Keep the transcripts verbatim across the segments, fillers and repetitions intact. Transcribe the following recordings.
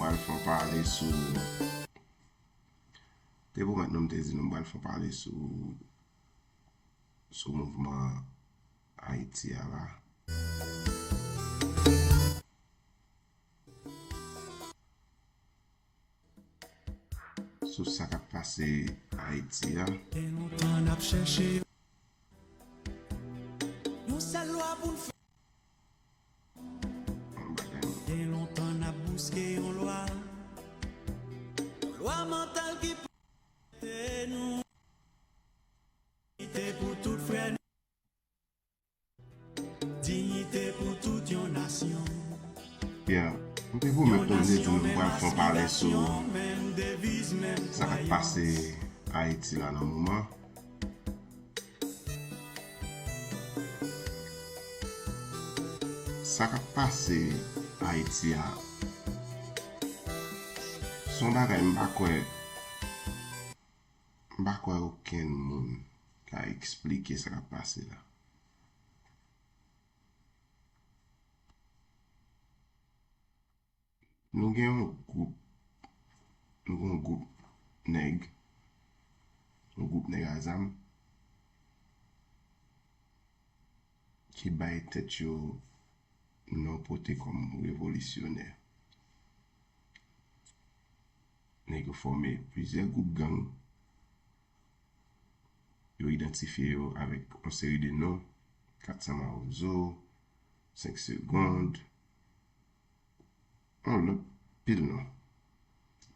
Al fè yon pale sou, te pwomèt nou, m te di nou m pral fè yon pale sou, sou mouvman Ayiti a la. Sou sa k ap pase Ayiti a. Gen lontan n ap chèche yon sèl lwa pou n fè. Yon bagay. Gen lontan n ap bouske yon lwa. Yon lwa mantal ki pote nou. Diyite pou tout frè nou. Diyite pou tout yon nasyon. Yeah. M te pwomèt nou, m te di nou m pral fè yon pale sou sa k ap pase Ayiti la nan moman. Sa k ap pase Ayiti a, se yon bagay m pa kwè, m pa kwè okenn moun ka eksplike sa k ap pase la. Nou gen yon gwoup, nou gen yon gwoup nèg, yon gwoup nèg a zam ki bay tèt yo non pote kòm revolisyonè. Nèg yo fòme plizyè gwoup gang. Yo idantifye yo avèk yon seri de non, kat san Mawozo, senk Segond, yon lòt pil non.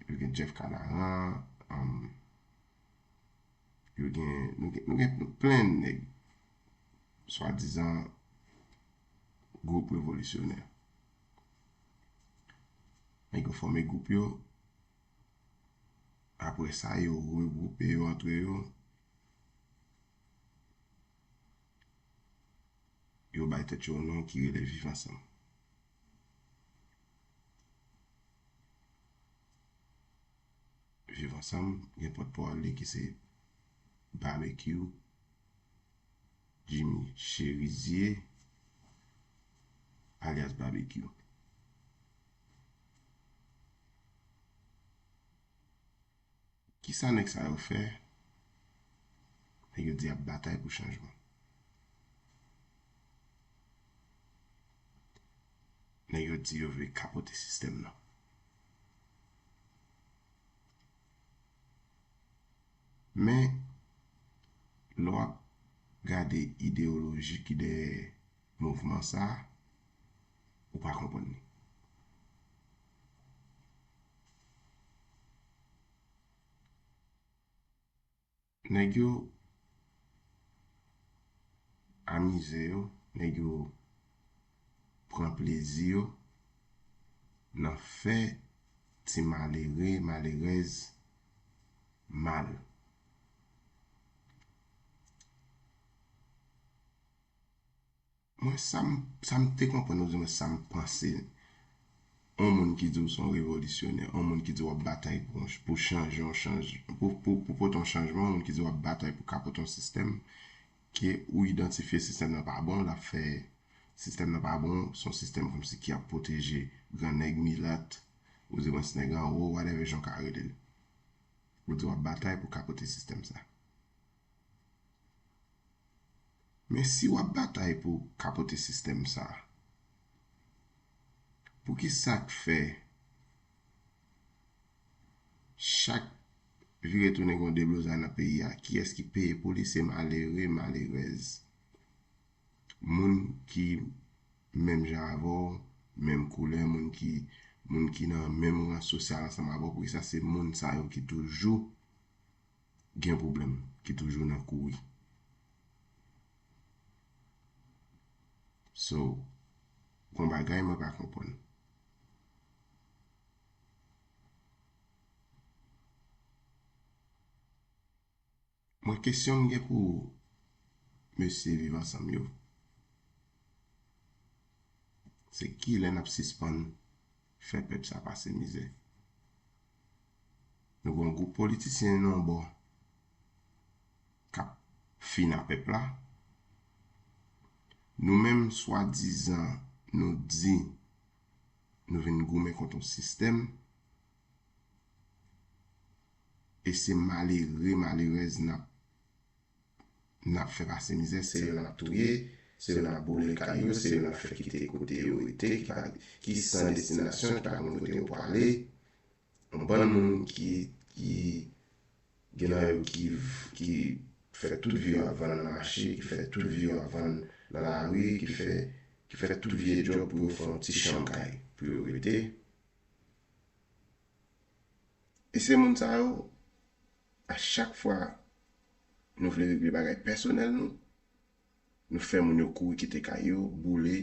Yo gen Jeff Canaran, um, yo gen, nou gen, nou gen plen nèg swadizan gwoup revolisyonè. Nèg yo fòme gwoup yo, apre sa, yo regwoupe yo antre yo, yo bay tèt yo yon non ki rele Viv Ansanm. Viv Ansanm gen pòtpawòl li ki se Babekyou, Jimmy Cherizier, alyas Babekyou. Kisa nèg sa yo fè? Nèg yo di y ap batay pou chanjman. Nèg yo di yo vle kapote sistèm nan. Men, lè w ap gade ideyoloji ki dèyè mouvman sa a, ou pa konprann li. Nèg yo amize yo, nèg yo pran plezi yo nan fè ti malere, malerèz mal. Mwen, sa m, sa m te konprann, oubyen mwen, sa m panse, yon moun ki di w se yon revolisyonè, yon moun ki di w ap batay pou, pou chanje yon chanj-, pou, pou, pou pote yon chanjman, yon moun ki di w ap batay pou kapote yon sistèm, ke ou idantifye sistèm nan pa bon, l ap fè, sistèm nan pa bon, se yon sistèm kòmsi ki ap pwoteje gran nèg, milat, oubyen nèg anwo, whatever jan w ka rele l. Ou di w ap batay pou kapote sistèm sa. Men si w ap batay pou kapote sistèm sa, poukisa k fè chak vire tounen gen yon deblozay nan peyi a, kiyès ki peye pou li? Se malere, malerèz. Moun ki menm jan avè w, menm koulè, moun ki, moun ki nan menm ran sosyal ansanm avè w, poukisa se moun sa yo ki toujou gen pwoblèm, ki toujou nan kouri. So, gon bagay mwen pa konprann. Mwen, kesyon m gen pou mesye Viv Ansanm yo, se kilè n ap sispann fè pèp sa pase mizè? Nou gen yon gwoup politisyen nan yon bò k ap fin a pèp la. Nou menm, swadizan, nou di nou vin goumen kont yon sistèm, E se malere, malerèz n ap, n ap fè pase mizè, se yo n ap touye, se yo n ap boule kay yo, se yo n ap fè kite kote yo rete, ki pa, ki san destinasyon, ki pa konn kote yo prale. Yon bann moun ki, ki gen nan yo ki, ki fè tout vi yo ap vann nan mache, ki fè tout vi yo ap vann nan lari, ki fè, ki fè tout vye djòb pou yo fè yon ti chanm kay pou yo rete. E se moun sa yo, a chak fwa nou vle regle bagay pèsonèl nou, nou fè moun yo kouri kite kay yo, boule,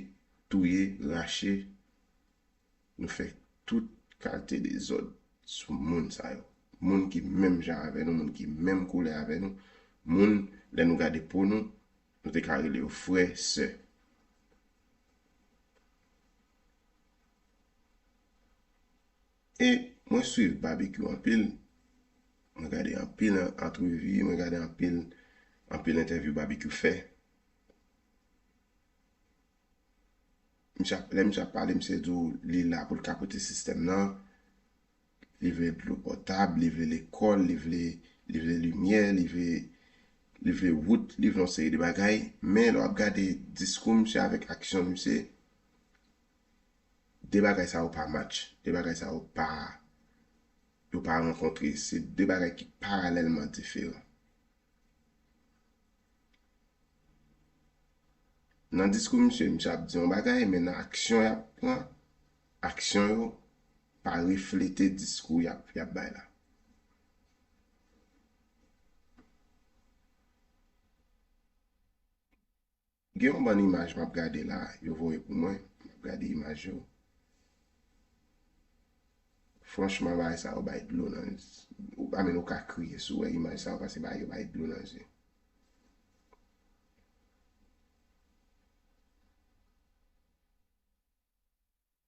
touye, rache. Nou fè tout kalte dezòd sou moun sa yo. Moun ki menm jan avè nou, moun ki menm koulè avè nou, moun, lè nou gade po nou, nou te ka rele yo frè, sè. E mwen swiv Babekyou anpil. Mwen gade anpil an-, antrevi, mwen gade anpil, anpil entèvyou Babekyou fè. Misye ap, lè misye ap pale, misye di w li la pou l ka pote sistèm nan. Li vle dlo potab, li vle lekòl, li vle, li vle limyè, li vle, li vle wout, li vle yon seri de bagay. Men lè w ap gade diskou misye avèk aksyon misye, de bagay sa yo pa match. De bagay sa yo pa, yo pa rankontre. Se de bagay ki paralèlman diferan. Nan diskou misye, misye ap di yon bagay, men nan aksyon y ap pran, aksyon yo pa reflete diskou y ap, y ap bay la. Gen yon bann imaj m ap gade la, yo voye pou mwen, m ap gade imaj yo. Franchman, bagay sa yo bay dlo nan, ou, I mean, ou ka kriye si w wè imaj sa yo, paske bagay yo bay dlo nan je.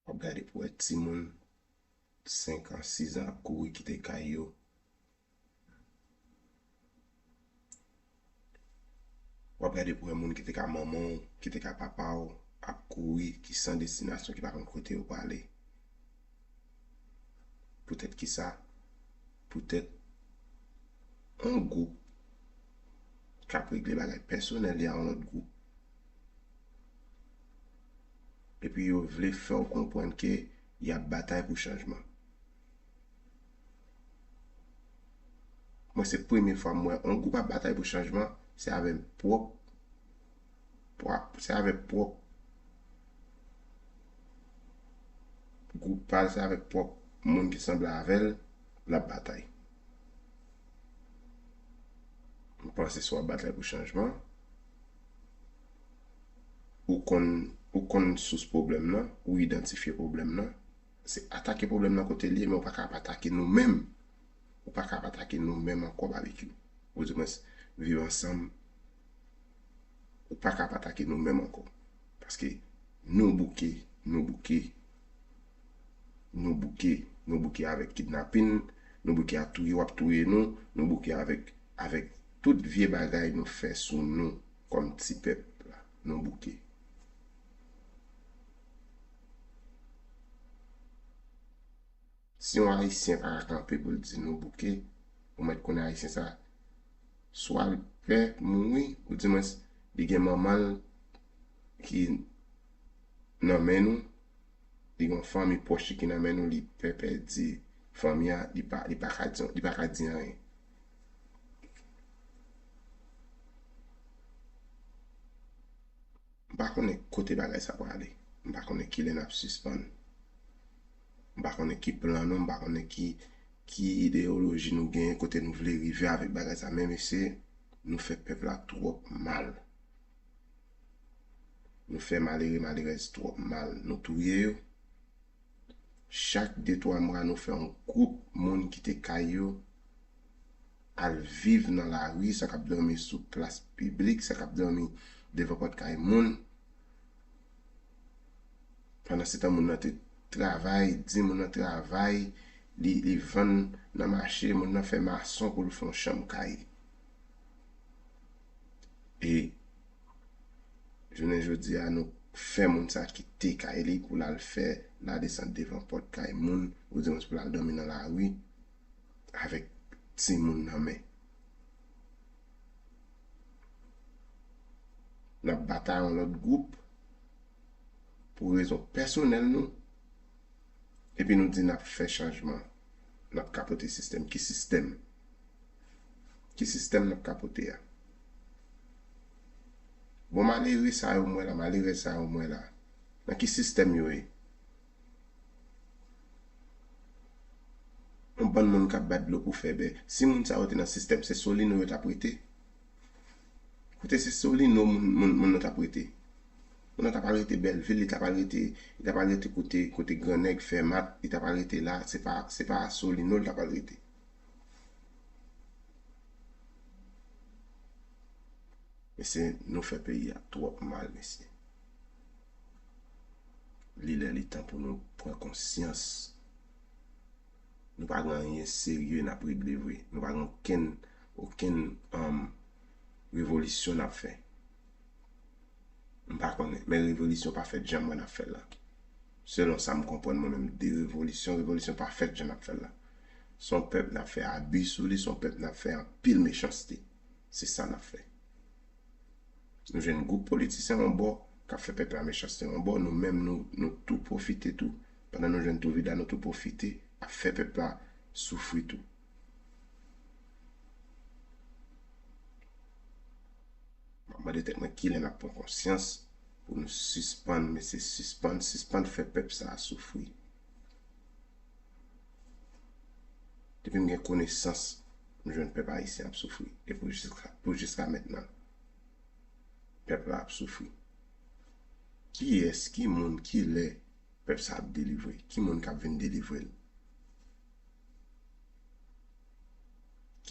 W ap gade pou wè timoun senk an, sis an ap kouri kite kay yo. W ap gade pou wè moun ki te ka manman w, ki te ka papa w, ap kouri, ki san destinasyon, ki pa konn kote yo prale. Poutèt kisa? Poutèt yon gwoup k ap regle bagay pèsonèl li a yon lòt gwoup. Epi yo vle fè w konprann ke y ap batay pou chanjman. Mwen, se premye fwa m wè yon gwoup ap batay pou chanjman, se avè pwòp, pwòp, se avè pwòp gwoup pa l, se avè pwòp moun ki sanble avè l, l ap batay. M panse si w ap batay pou chanjman, ou konn, ou konn sous pwoblèm nan, ou idantifye pwoblèm nan, se atake pwoblèm nan kote l ye, men ou pa ka ap atake nou menm. Ou pa ka ap atake nou menm ankò, Babekyou. Ou di mwens, viv ansanm. Ou pa ka ap atake nou menm ankò. Paske nou bouke, nou bouke, nou bouke, nou bouke avèk kidnapin, nou bouke a touye w ap touye nou, nou bouke avèk, avèk tout vye bagay nou fè sou nou kòm ti pèp la. Nou bouke. Si yon Ayisyen pa ka kanpe pou l di nou bouke, ou mèt konnen Ayisyen sa, swa l pè mouri, ou di mwens, li gen manman l ki nan men nou, li gen yon fanmi pwòch li ki nan men nou, li pè pèdi fanmi a, li pa, li pa ka di, li pa ka di anyen. M pa konnen kote bagay sa prale. M pa konnen kilè n ap sispann. M pa konnen ki plan nou, m pa konnen ki, ki ideyoloji nou genyen, kote nou vle rive avèk bagay sa. Men mesye, nou fè pèp la twòp mal. Nou fè malere, malerèz twòp mal. Nou touye yo. Chak de, twa mwa, nou fè yon gwoup moun kite kay yo, al viv nan lari, sa k ap dòmi sou plas piblik, sa k ap dòmi devan pòt kay moun. Pandansetan, moun nan te travay, di moun nan travay, li, li vann nan mache, moun nan fè mason pou l fè yon chanm kay. E jounen jodi a, nou fè moun sa kite kay li pou l al fè ladesant devan pòt kay moun, oudimwens pou l al dòmi nan lari avèk timoun nan men. N ap batay yon lòt gwoup pou rezon pèsonèl nou, epi nou di n ap fè chanjman, n ap kapote sistèm. Ki sistèm? Ki sistèm n ap kapote a? Bon, malere sa yo m wè la, malerèz sa yo m wè la, nan ki sistèm yo ye? Yon bann moun k ap bat dlo pou fè bè. Si moun sa yo te nan sistèm, se Solino yo t ap rete. Kote se Solino moun, moun, moun nan t ap rete. Moun nan t ap al rete Bèlvil, li t ap al rete, li t ap al rete kote, kote Gran Nèg, Fèmat, li t ap al rete la, se pa, se pa Solino l t ap al rete. Mesye, nou fè peyi a twòp mal, mesye. Li lè li tan pou nou pran konsyans. Nou pa gen anyen serye n ap regle vre. Nou pa gen okenn, okenn, um, revolisyon n ap fè. M pa konnen, men revolisyon pa fèt jan m wè n ap fè l la. Selon sa m konprann mwen menm de revolisyon, revolisyon pa fèt jan n ap fè l la. Se yon pèp n ap fè abi sou li, se yon pèp n ap fè anpil mechanste. Se sa n ap fè. Nou jwenn gwoup politisyen yon bò k ap fè pèp la mechanste yon bò, nou menm nou, nou tou pwofite tou. Pandan nou jwenn tou vide la, nou tou pwofite ap fè pèp la soufri tou. M ap mande tèt mwen kilè n ap pran konsyans pou nou sispann, mesye, sispann, sispann fè pèp sa a soufri. Depi m gen konesans, m jwenn pèp ayisyen ap soufri. E pou jiska, pou jiska mentnan, pèp la ap soufri. Kiyès, ki moun, kilè pèp sa ap delivre? Ki moun k ap vin delivre l?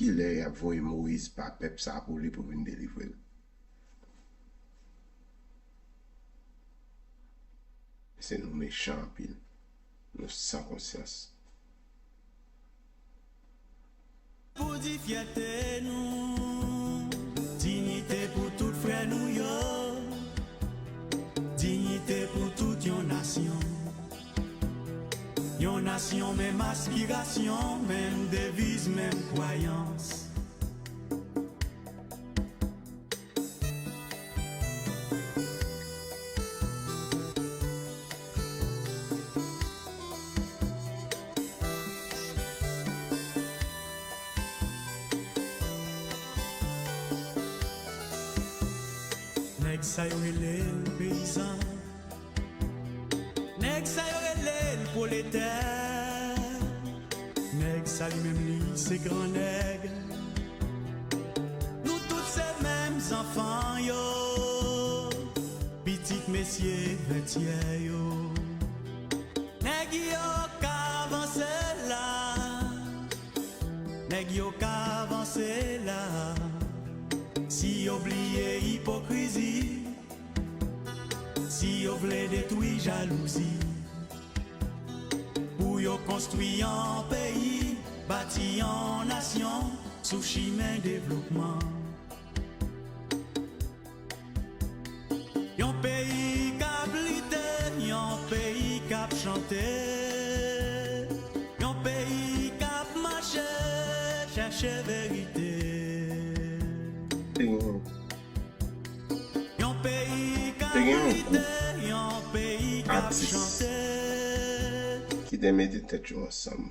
Kilè y ap voye Moyiz pa pèp sa pou li pou vin delivre l? Se nou mechan anpil. Nou san konsyans. Pou di fyète nou, diyite pou tout frè nou yo, diyite pou tout yon nasyon. Yon nasyon, menm aspirasyon, menm deviz, menm kwayans. Nèg sa yo rele l peyizan. Nèg sa yo rele l pwoletè. Nèg sa li menm li se gran nèg. Nou tout se menm zanfan yo. Pitit mesye vètyè yo. Nèg yo ka vanse la. Nèg yo ka vanse la. Si yo bliye ipokrizi. Si yo vle detwi jalouzi, pou yo konstwi yon peyi, bati yon nasyon sou chimen devlopman. Yon peyi k ap lite, yon peyi k ap chante, yon peyi k ap mache chèche verite. Yon peyi k ap lite, yon peyi k ap chante. Te gen yon gwoup atis ki te mete tèt yo ansanm